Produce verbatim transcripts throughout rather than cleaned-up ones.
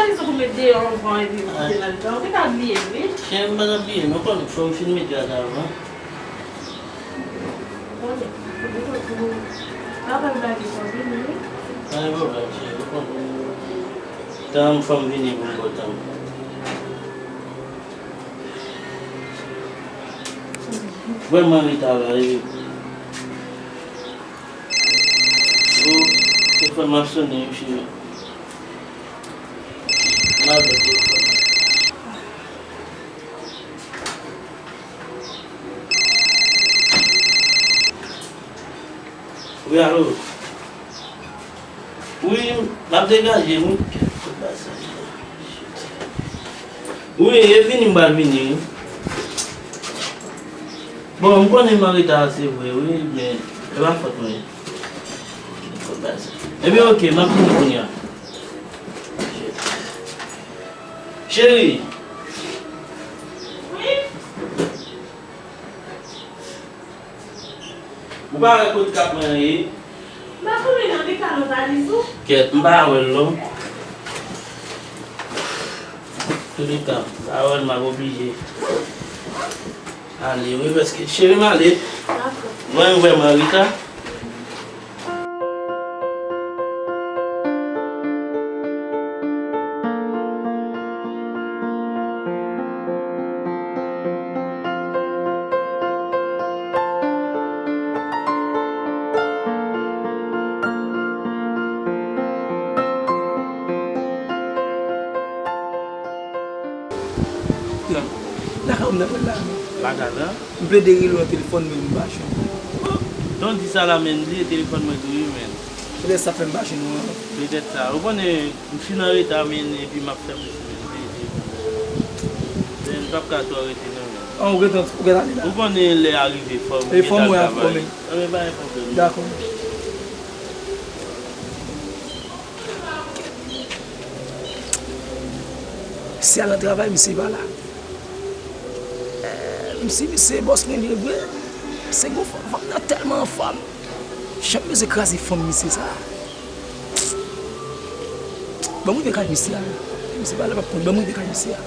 Sa rezon pou met deyò anvan epi ou kite nan letan. Ou te ka bliye l, wi. Cheri, m pa t ap bliye, non, konn fò m fin mete a avan. Bon, apre m lage fò vini, wi. Pa gen pwoblèm, cheri, ou konn. Tan m fò m vini pou m pran tan m. Vrèman reta la, e. Oh, telefòn m ap sonnen, wi, cheri. M ap pran telefòn. Wi, alo. Wi, m ap degaje, wi. Wi, e vini m pral vini, wi. Bon, m konnen m anreta, se vre, wi, men e pa fòt mwen. Ebyen, oke, m ap vini kounye a. Cheri. Wi? Ou pa wè kote kat mwen an ye? M pa konnen non, li ka nan valiz ou. Kèt, m pa wè l non. Toulèka, m pa wè l, m ap oblije ale wi, paske cheri m ale. Dakò. Mwen vrèman anreta. Lakay ou m nan pral la. Lakay la? M plede rele w nan telefòn, men m pa jwenn ou. Bon, jan w di sa la, men m bliye telefòn mwen tou wi, men. Petèt sa fè m pa jwenn ou an. Petèt sa. Ou konnen, m fin anreta, men, epi m ap fè plis, men, m bliye telefòn mwen. Men, m p ap ka twò rete, non, men. An, ou gentan, ou gentan ale la? Ou konnen lè a rive, fò m gentan al travay. E fò m wè avè w, men. An, men, pa gen pwoblèm. Dakò. Si al nan travay, misye pa la. Eh, misye, misye bòs mwen li vre. Se gwo fanm, fanm nan tèlman anfòm. Jan m bezwen kraze fanm misye sa. Ban m rive kay misye a. Misye pa la, m ap konn. Ban m rive kay misye a.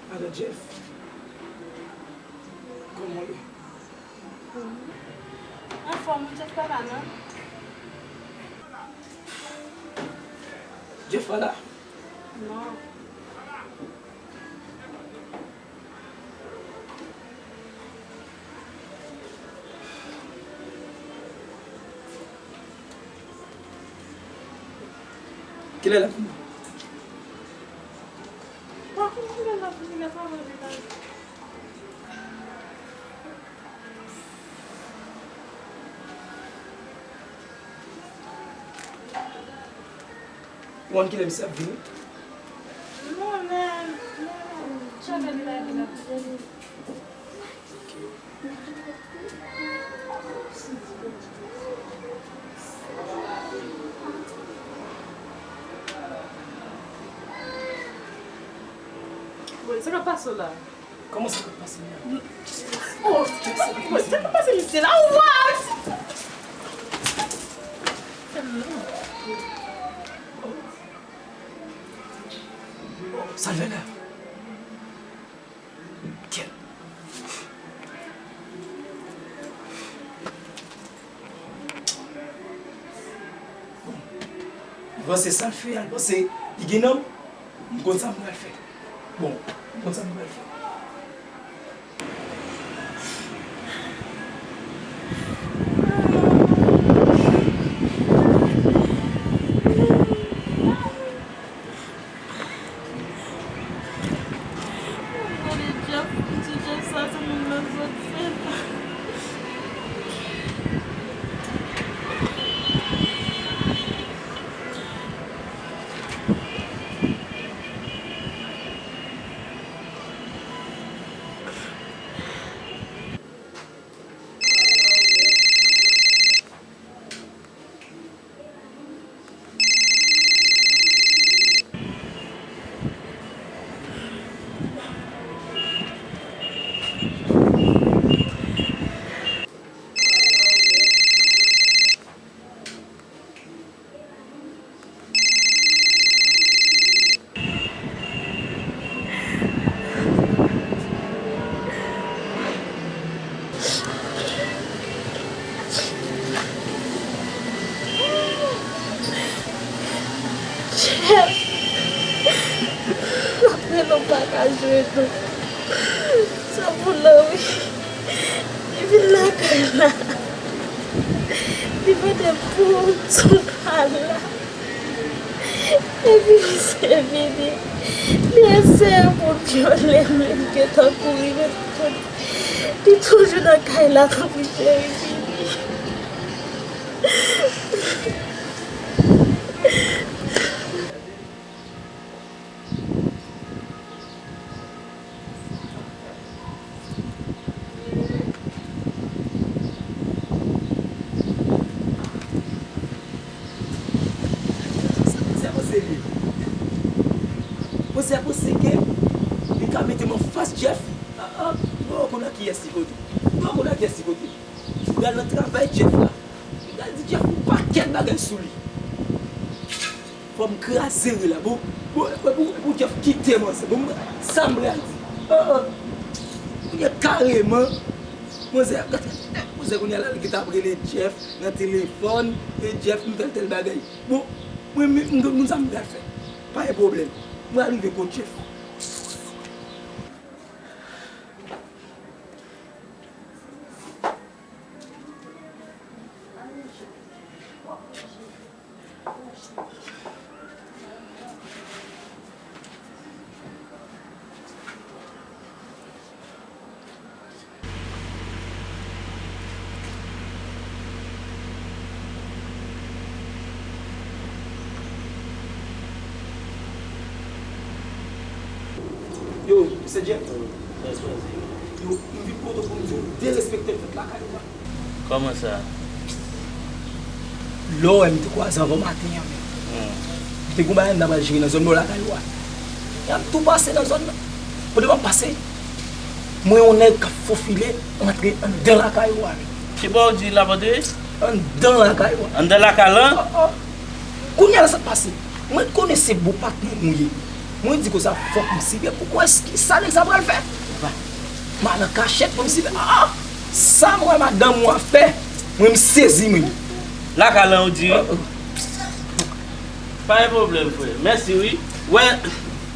Madan Jeff, kòman w ye? Anfòm, wi, Jeff pa la, non. Jeff pa la? Non. Kilè l ap vini? Pa konn kilè l ap vini, lè pa mwen vin la. Ou konn kilè misye ap vini? Non, lè, lè, lè, chak lè li lage l ap vini. Ok. Bon, sa k ap pase w la? Kòman sa k ap pase m la? Oh, sa k ap pase m la? What? Oh, Sa l fè la? Kèt. Bon, m panse sa l fè a, l panse li gen nanm. M konn sa m pral fè. Bon, m konn sa m pral fè. Gade Jeff, ti Jeff sa, se moun nan zòt fè. Jeff, m ap rele w pa ka jwenn ou. Sa pou l wi. Li vin lakay la. Li mande pou tout bagay la. Epi misye vini. Li eseye pou l vyole m, li gentan kouri, men li toujou nan kay la, tanpri cheri, vini. Sa panse li? Panse a panse ke li ka mete m anfas Jeff? Ah, ah, m pa konn ak kiyès li kote. M pa konn ak kiyès li kote. M pral nan travay Jeff la. M pral di Jeff yon pakèt bagay sou li. Fò m kraze ri la. Bon, bon, bon, bon, bon, Jeff kite manzè. Bon, sa m pral di. Oh, oh. Kounye a kareman, manzè, manzè kounye a la, li gentan ap rele Jeff nan telefòn. E Jeff, m fè l tèl bagay. Bon, mwen, mwen, m konn sa m pral fè. Pa gen pwoblèm. Mwen rive kot Jeff. Yo, se Jeff. Yo, m vin kote w pou m di w derespekte fèt lakay ou a. Kòman sa? Lè w wè m te kwaze anvan maten an menm. Hmm. M te gon bagay m ta pral jere nan zòn bò lakay ou a. Y ap tou pase nan zòn nan. Pandan m ap pase, m wè yon nèg k ap fofile antre anndan lakay ou a menm. Ki bò w di l ap antre? Anndan lakay ou a. Anndan lakay lan? Ah, ah. Kounye a la sa k pase. Mwen konnen se bon patnè m ou ye. Mwen di konsa fòk m siveye pou m wè ki sa nèg sa pral fè. M al an kachèt pou m siveye. Ah, ah. Sa m wè madanm ou a fè, mwen m sezi mwen. Lakay lan ou di wi. Ah, ah. Pa gen pwoblèm frè. Mèsi wi. Wè,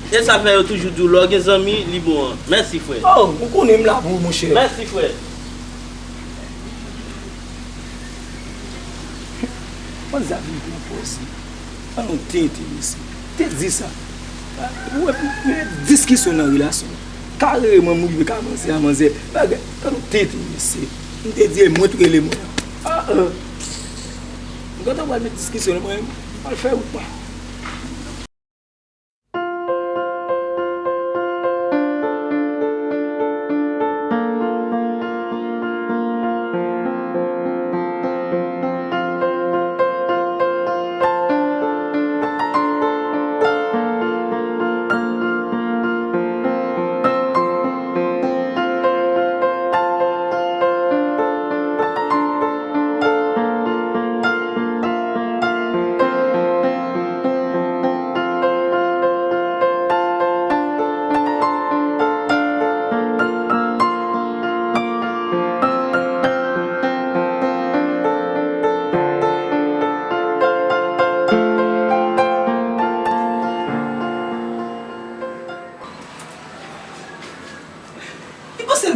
e sa fè yo toujou di w lè w gen zanmi, li bon an. Mèsi frè. Oh, ou konnen m la pou ou monchè. Mèsi frè. Manzè a vin pran pòz li. An nou te enterese. Te di sa. Ou wè, pou, pou diskisyon nan relasyon. Kareman m rive ka manzè a, manzè. Bagay, an nou te enterese. M te di e mwen tou rele mwen an. Ah, ah. M gentan pral met diskisyon nan mwen, m al fè wout mwen.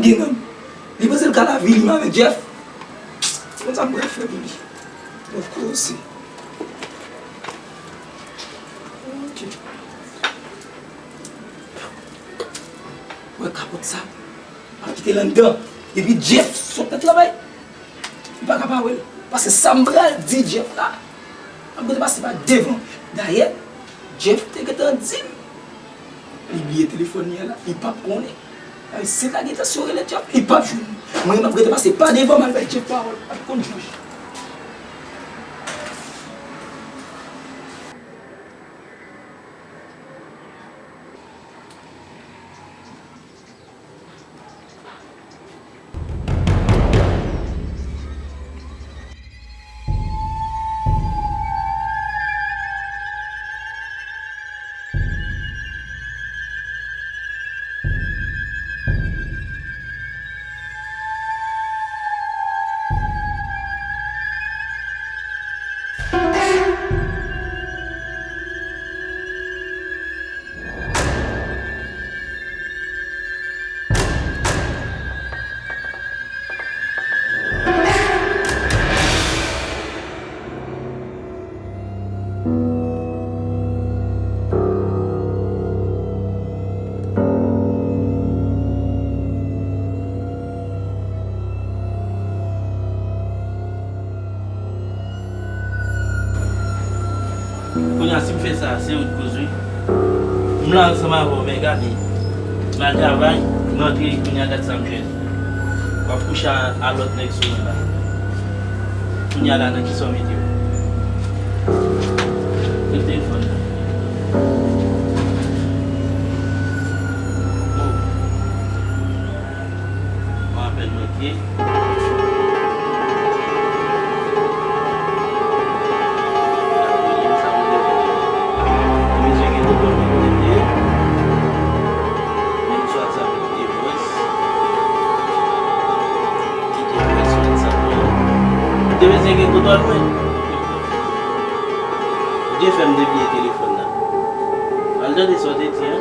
Li menm. Li panse l ka lavi li menm avèk Jeff. Konn sa m pral fè pou li. Of course. Ok. Wè kapòt sa. M ap kite l anndan. Epi Jeff sot tèt la bay. Li pa ka pa wè l. Paske sa m pral di Jeff la, m ap rete pase pa devan. Dayè, Jeff te gentan di m li bliye telefòn li an la, li p ap konnen. Ay, se la gentan si yo rele Jeff, li p ap jwenn. Mwen, m ap rete pase pa devan, m al bay Jeff pawòl, m ap konn jwenn. Kounye a, si m fè sa, se ou k koz, wi. M la ansanm avè w, men gade. M al travay, m rantre, kounye a, gad sa m jwenn. W ap kouche a, a lòt nèg sou mwen la. Kounye a la, nan kisa w mete w? Pran telefòn nan. Oh. Mwen apèl manke. Ou bezwen gen kontwòl mwen pou tete. Menm sou WhatsApp, kite voice. Kite voice sou WhatsApp mwen. Ou te bezwen gen kontwòl mwen? Ou te fè m debliye telefòn nan. Al tande sa w te di an.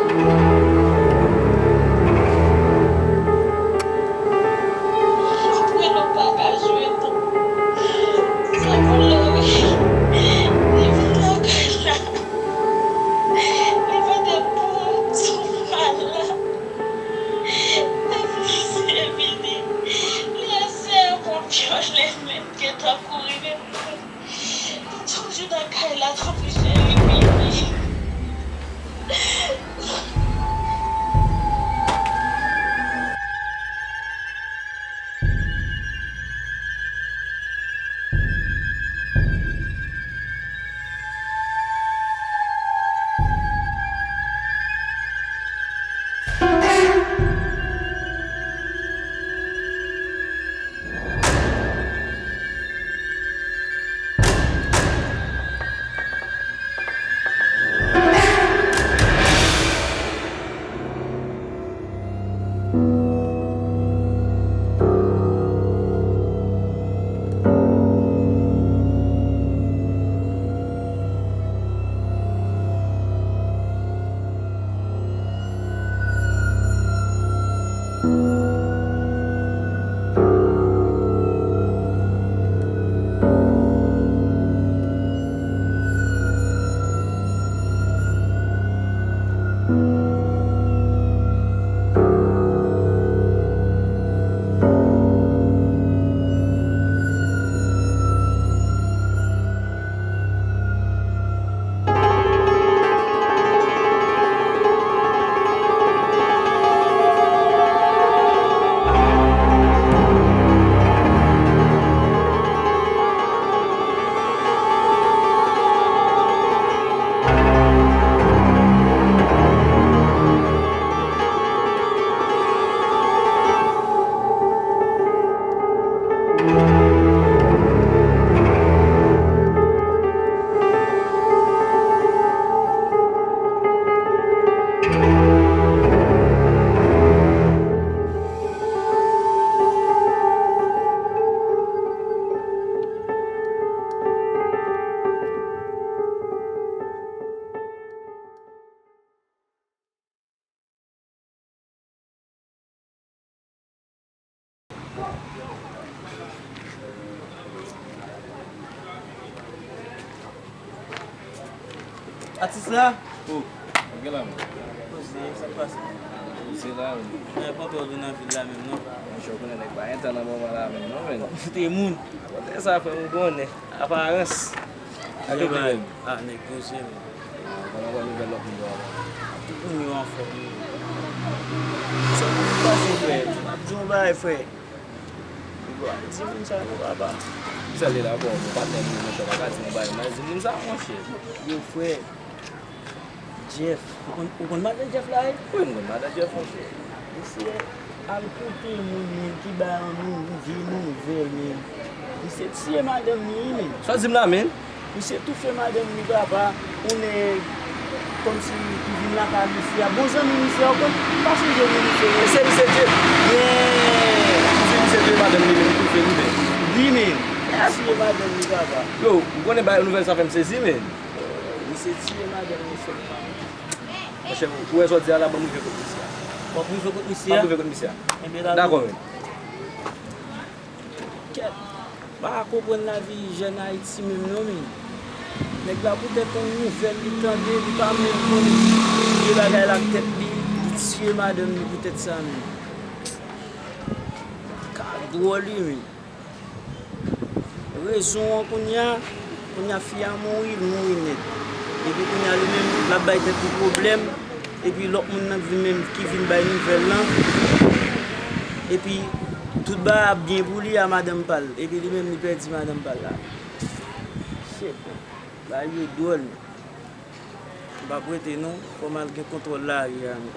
Apre nou pa ka jwenn ou. Sa pou lè wi. Li vin lakay la. Li mete pou sou pal la. Li vini. Li eseye pou vyole men. Gentan kouri men. Toujou nan kay la, tanpri cheri, vini. Atis la? Oh, gen la, man. Koze, sa k pase? Koze la, wi. Mwen pa wè w vin nan vil la menm, non. Monchè, ou konnen nèg pa gen tan nan moman la menm, non, men. Foute moun. Kote sa, frè m, ou konnen. Aparans. Ak tout li menm. Ah, nèg koze, men. Ah, konnen wè nouvèl lòt moun yo. Tout moun yo anfòm, wi. Sa k pase, frè? M ap di yon bagay, frè. Ou pa di moun sa non, papa. Sèl li la, bon, bon, patnè nou, monchè, pa ka di nou bagay, men di moun sa, monchè. Yo, frè, Jeff, ou konn, ou konn madan Jeff la, wi? Wi, m konn madan Jeff, monchè. Misye al koute moun, moun ki bay yon nou, vye nouvèl, men. Misye tiye madanm li, wi, men. Sa w di m la, men? Misye toufe madanm li, papa. Yon nèg kòmsi ki vin lakay misye a. Bon zanmi misye a, ou konn, m pa sonje non misye, non. Se misye te. Yes! Ou di misye te madanm li menm, toufe li menm. Wi, men. Misye madanm li, papa. Yo, ou konnen bagay nouvèl sa fè m sezi, men. Misye tiye madanm li sèlman. Monchè, ou wè sa w di a la, ban m rive kot misye a. W ap rive kot misye a? M ap rive kot misye a. Enben, la. Dakò, men. Kèt, m pa ka konprann lavi jèn Ayiti menm non, men. Nèg la poutèt yon nouvèl li tande, li pa menm konn vye bagay la ak tèt li, li tiye madanm li poutèt sa menm. Ka dwòl wi, men. Rezon an kounye a, kounye a fi a mouri, l mouri nèt. Epi kounye a li menm, l ap bay tèt li pwoblèm. Epi lòt moun nan ki vin menm, ki vin bay nouvèl lan. Epi tout bagay ap byen pou li a madanm pa l. Epi li menm li pèdi madanm pa l la. Shit. Bagay yo dwòl. M p ap rete non, fò m al gen kontwòl lari a non.